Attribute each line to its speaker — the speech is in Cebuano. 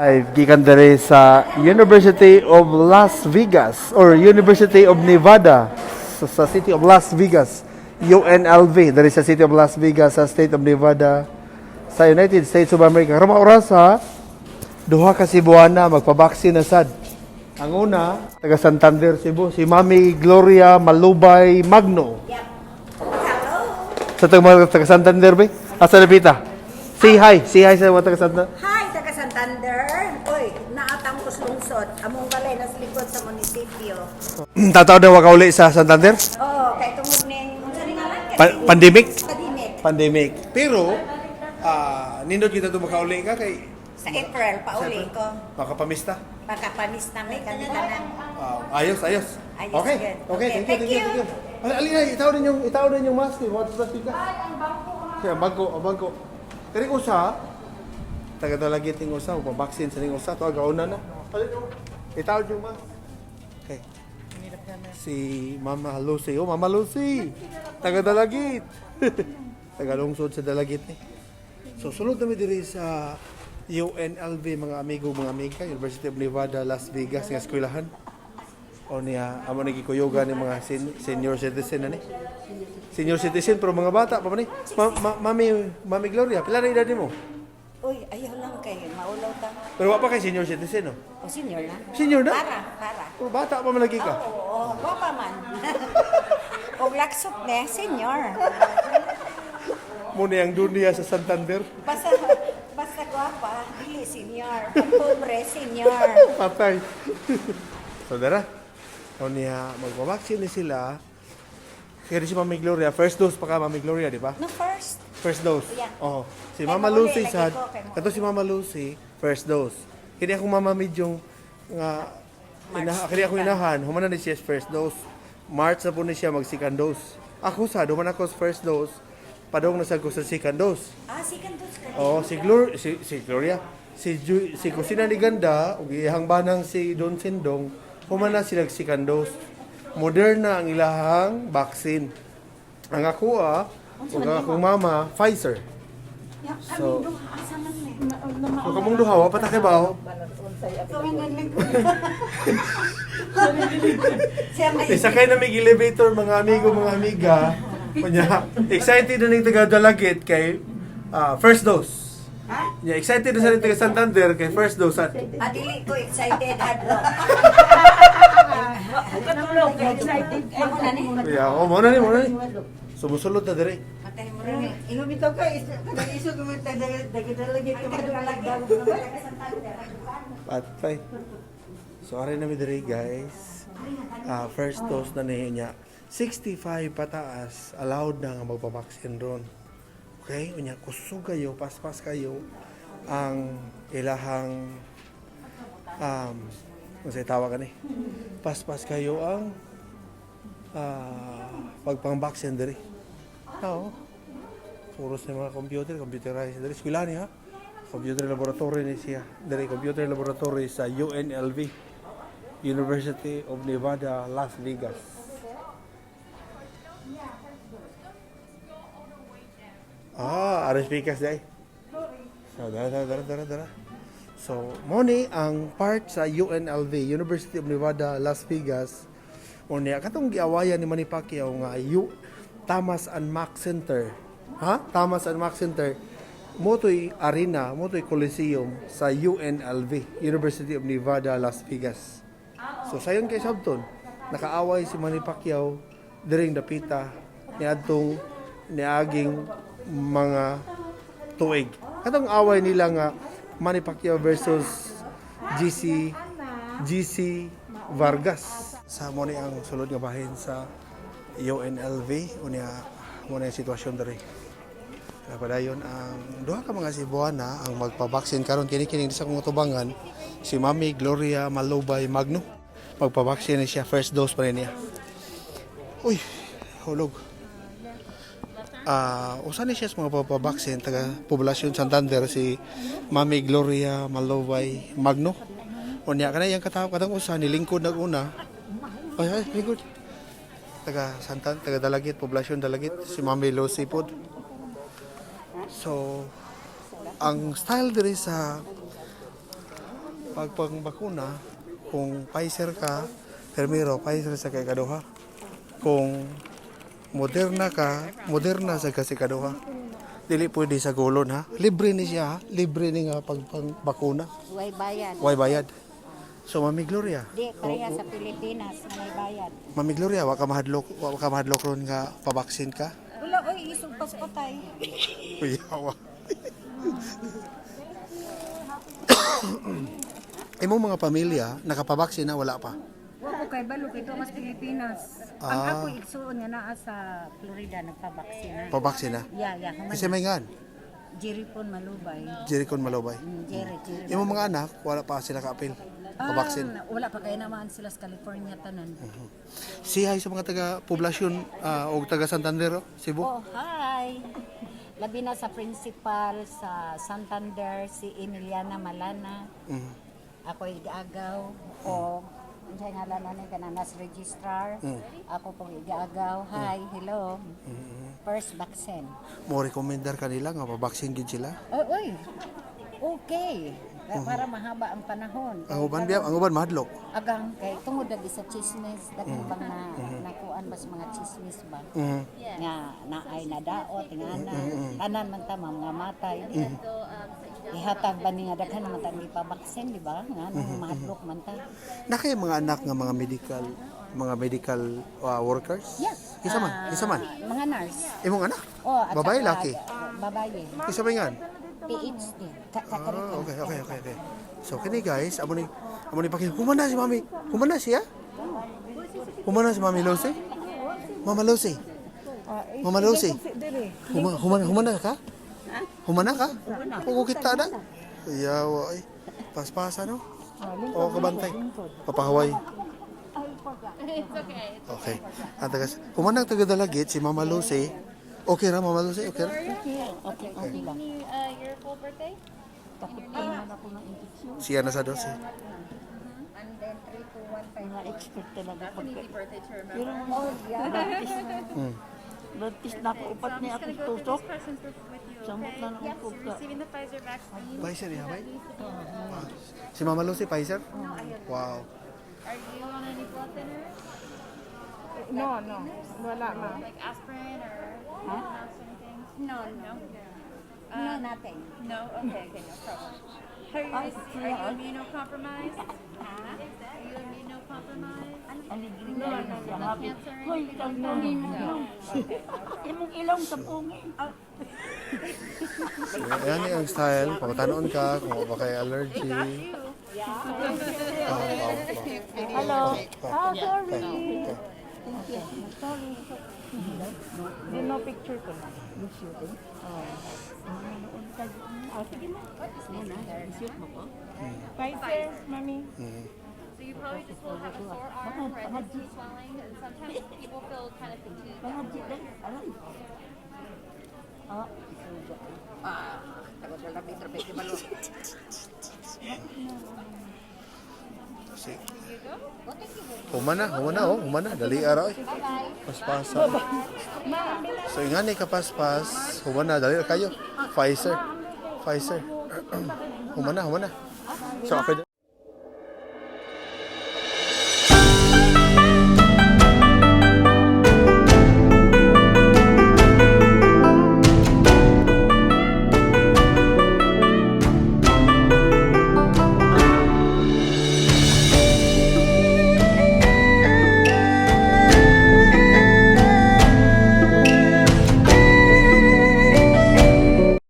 Speaker 1: Ay, gikan diri sa University of Las Vegas or University of Nevada sa City of Las Vegas, UNLV, diri sa City of Las Vegas sa State of Nevada sa United States of America. Karong oras ha, duha ka Cebuana magpabaksin na sad. Ang una, taga Santander, Cebu, si Mami Gloria Malubay Magno.
Speaker 2: Yep. Hello.
Speaker 1: Sa taga Santander ba? Asa na pita? Say hi sa mga taga Santander.
Speaker 2: Hi, taga Santander. Uy, naatang kus lungsod. Among balay nas likod sa munisipyo.
Speaker 1: Tataw na wakauli sa Santander?
Speaker 2: Oh, kay tungod ning unsa ni ngalan?
Speaker 1: Pandemic?
Speaker 2: Pandemic.
Speaker 1: Pandemic. Pero, nindot kita ito makauli ka kay
Speaker 2: Sa April pauli ko.
Speaker 1: Makapamista.
Speaker 2: Pakapanis na may kami tanan.
Speaker 1: Ayos, ayos.
Speaker 2: Ayos,
Speaker 1: Okay.
Speaker 2: good.
Speaker 1: Okay, thank you,
Speaker 2: Okay,
Speaker 1: thank
Speaker 2: thank
Speaker 1: you, thank you.
Speaker 2: you.
Speaker 1: Ay, alina, itaw din yung mask ni. What plastic ka? Ay, ang bangko. Ang bangko, ang bangko. Kani usa, taga dalagit ning usa, upabaksin sa ning usa, tuwag una na. Alin, oh, itaw yung mask. Okay. Si Mama Lucy. Oh, Mama Lucy. Taga Dalagit. Taga lungsod sa Dalagit ni. So sulod nami diri sa UNLV, mga amigo, mga amiga, University of Nevada, Las Vegas nga eskwelahan. O niya amo ni gikuyugan ni mga senior citizen na ni. Senior citizen pero mga bata pa man ni. Mami Mami Gloria, pila na edad nimo?
Speaker 2: Uy, ayaw lang kay maulaw ta.
Speaker 1: Pero wa pa kay senior citizen, no?
Speaker 2: O senior na.
Speaker 1: Senior na?
Speaker 2: Para, para.
Speaker 1: Pero bata pa man lagi ka.
Speaker 2: Oo, oo, gwapa man. Og laksop ne, senior.
Speaker 1: Mo ni ang dunya sa Santander.
Speaker 2: Basta basta gwapa, dili senior. Pag pobre, senior.
Speaker 1: Patay. So dara. O niya, magpabaksin ni sila. Kaya di si Mami Gloria, first dose pa ka, Mami Gloria, di ba?
Speaker 2: No first.
Speaker 1: First dose.
Speaker 2: Yeah.
Speaker 1: Oo. Si
Speaker 2: Kay
Speaker 1: Mama
Speaker 2: mauli,
Speaker 1: Lucy
Speaker 2: lagi
Speaker 1: sad.
Speaker 2: ko, kay mauli.
Speaker 1: Kato si Mama Lucy, first dose. Kini akong mama medyo nga ina, kini akong inahan, human na ni siya first dose. March na po ni siya mag second dose. Ako sad, human ako sa first dose. Padong na sad ko sa second dose.
Speaker 2: Ah, second dose ka.
Speaker 1: Oh, si Gloria, si Kusina ni Ganda ug iyang banang si Don Sindong, human na sila second dose. Moderna ang ilahang vaccine. Ang ako ug ang akong mama, Pfizer. So, so kamong duha wa pa ta kay bawo.
Speaker 2: Siya may
Speaker 1: Isakay na mig elevator, mga amigo, mga amiga. Kunya, excited na ning taga Dalagit kay first dose. Nya excited na sa ning taga Santander kay first dose at
Speaker 2: Ah, dili ko excited hadlok.
Speaker 3: Katulog, excited.
Speaker 2: Ako na ni.
Speaker 1: Yeah, oh, mo na ni, mo na ni. Sumusulod na dire.
Speaker 2: Patay mo rin eh.
Speaker 3: Ingon bitaw ka, iso ko man taga-dalagit ka man.
Speaker 1: Patay. So, aray na mi dire, guys. First dose na niya. 65 pataas, allowed na nga magpabaksin ron. Okay? Unya, kusog kayo, paspas kayo ang ilahang unsay tawag ani? Paspas kayo ang pagpang-vaccine diri. Oo. Puros na mga computer, computerized diri. Eskwela niya. Computer laboratory ni siya. Diri computer laboratory sa UNLV, University of Nevada, Las Vegas. Ah, aris pikas day. So, dara, dara, dara, dara, dara. So, mo ni ang part sa UNLV, University of Nevada, Las Vegas. O niya, katong giawayan ni Manny Pacquiao nga Thomas and Mack Center. Ha? Thomas and Mack Center. Motoy arena, motoy coliseum sa UNLV, University of Nevada, Las Vegas. So sayon kay Sabton, nakaaway si Manny Pacquiao diring dapita niadtong niaging mga tuig. Katong away nila nga Manny Pacquiao versus GC GC Vargas. Sa mo ni ang sulod nga bahin sa UNLV, unya mo na yung sitwasyon diri. Kaya padayon ang duha ka mga Cebuana ang magpabaksin karon kini kining sa akong tubangan si Mami Gloria Malubay Magno. Magpabaksin na siya, first dose pa rin niya. Uy, hulog. Usa ni siya sa mga papabaksin taga poblasyon Santander, si Mami Gloria Malubay Magno. Unya kana iyang kataw katong usa ni lingkod nag-una. Ay ay lingkod. Taga Santan, taga Dalagit, poblasyon Dalagit, si Mami Lucy pod. So, ang style diri sa Pag bakuna, kung Pfizer ka, permiro, Pfizer sa kay kaduha. Kung Moderna ka, Moderna sa kasi kaduha. Dili pwede sa gulon ha. Libre ni siya ha. Libre ni nga pag, pag bakuna.
Speaker 2: Way bayad.
Speaker 1: Way bayad. So Mami Gloria,
Speaker 2: Di pareha sa Pilipinas may bayad.
Speaker 1: Mami Gloria, wa ka mahadlok ron nga pabaksin ka?
Speaker 2: Wala oy, isog pas patay.
Speaker 1: Kuyawa. Imong mga pamilya nakapabaksin na wala pa?
Speaker 2: Wa ko kay balo kay mas Pilipinas. Ang ako igsuon nga naa sa Florida nagpabaksina.
Speaker 1: Pabaksin na?
Speaker 2: Yeah, human.
Speaker 1: Kasi may ngan,
Speaker 2: Jerry pon Malubay.
Speaker 1: Jericho Malobay.
Speaker 2: Jerry, Jerry.
Speaker 1: Imong mga anak, wala pa sila kaapil. Pabaksin.
Speaker 2: Ah, wala pa kay naman sila sa California tanan.
Speaker 1: Say hi sa mga taga poblasyon o taga Santander, oh, Cebu.
Speaker 2: Oh, hi. Labi na sa principal sa Santander si Emiliana Malana. Ako igaagaw o unsay ngalan ani kananas registrar. Ako pong igaagaw. Hi, hello. First vaccine.
Speaker 1: Mo recommendar kanila nga pabaksin gid sila.
Speaker 2: Oy, oy. Okay. Para mahaba ang panahon.
Speaker 1: Ang uban biya, ang uban mahadlok.
Speaker 2: Agang kay tungod lagi sa chismis, daghan bang na nakuan ba sa mga chismis ba? Nga naay nadaot nga na tanan man ta mga matay. Ihatag ba ni nga daghan man ta gipabaksin, di ba? Nga nang mahadlok man ta.
Speaker 1: Na kay mga anak nga mga medical workers?
Speaker 2: Yeah.
Speaker 1: Isa man, isa man.
Speaker 2: Mga nurse.
Speaker 1: Imong anak?
Speaker 2: Oh, at
Speaker 1: Babae,
Speaker 2: saka,
Speaker 1: laki?
Speaker 2: Babae.
Speaker 1: Isa ba ngan?
Speaker 2: PhD.
Speaker 1: Ah, okay. So kini guys, amo ni paki humana si Mami. Humana siya? Humana si Mami Lucy? Mama Lucy. Mama Lucy. Humana ka? Humana ka? Oo, kita na. Yawa ay. Paspasa no? Oo, kabantay. Papahaway. Okay. Ang taga humana ang taga Dalagit si Mama Lucy. Okay ra Mama Lucy, okay ra?
Speaker 2: Okay lang.
Speaker 4: Your full birthday?
Speaker 1: Siya na sa 12.
Speaker 2: And then 3, 2, 1, 5.
Speaker 3: Mga expert talaga pag
Speaker 4: Birthday to remember.
Speaker 3: Pero buntis. Buntis na ako, upat niya akong tusok.
Speaker 4: Questions with you,
Speaker 3: Samot
Speaker 4: okay?
Speaker 3: na lang ako
Speaker 4: So you're
Speaker 3: ka.
Speaker 4: receiving the Pfizer vaccine.
Speaker 1: Pfizer ya, bay? Si Mama Lucy, Pfizer? Wow.
Speaker 4: Are you on any blood thinners?
Speaker 5: No. Wala, ma.
Speaker 4: Like aspirin or huh? Anything?
Speaker 2: No. No, nothing.
Speaker 4: No? Okay, no problem. Are you immunocompromised? Are you immunocompromised?
Speaker 3: Aligri na yun siya. Happy. Hoy, tampungin mo ilong. Imong ilong, tampungin.
Speaker 1: Ayan ang style. Pamatanon ka kung ba kay allergy. Ah, ah, ah.
Speaker 3: Hello. Ah, sorry.
Speaker 5: Hindi, no picture ko na.
Speaker 3: Ah, sige na. Muna, shoot mo ko.
Speaker 5: Pfizer, mami.
Speaker 4: So you probably just will have a sore arm, redness and swelling, and sometimes people feel kind of fatigued.
Speaker 3: Pangadji din. Aray. Ah,
Speaker 1: Si. Humana, humana oh, humana. Dali ara oy. Paspasa. So ingani ka paspas, humana dali ra kayo. Pfizer. Pfizer. Humana, humana. So ako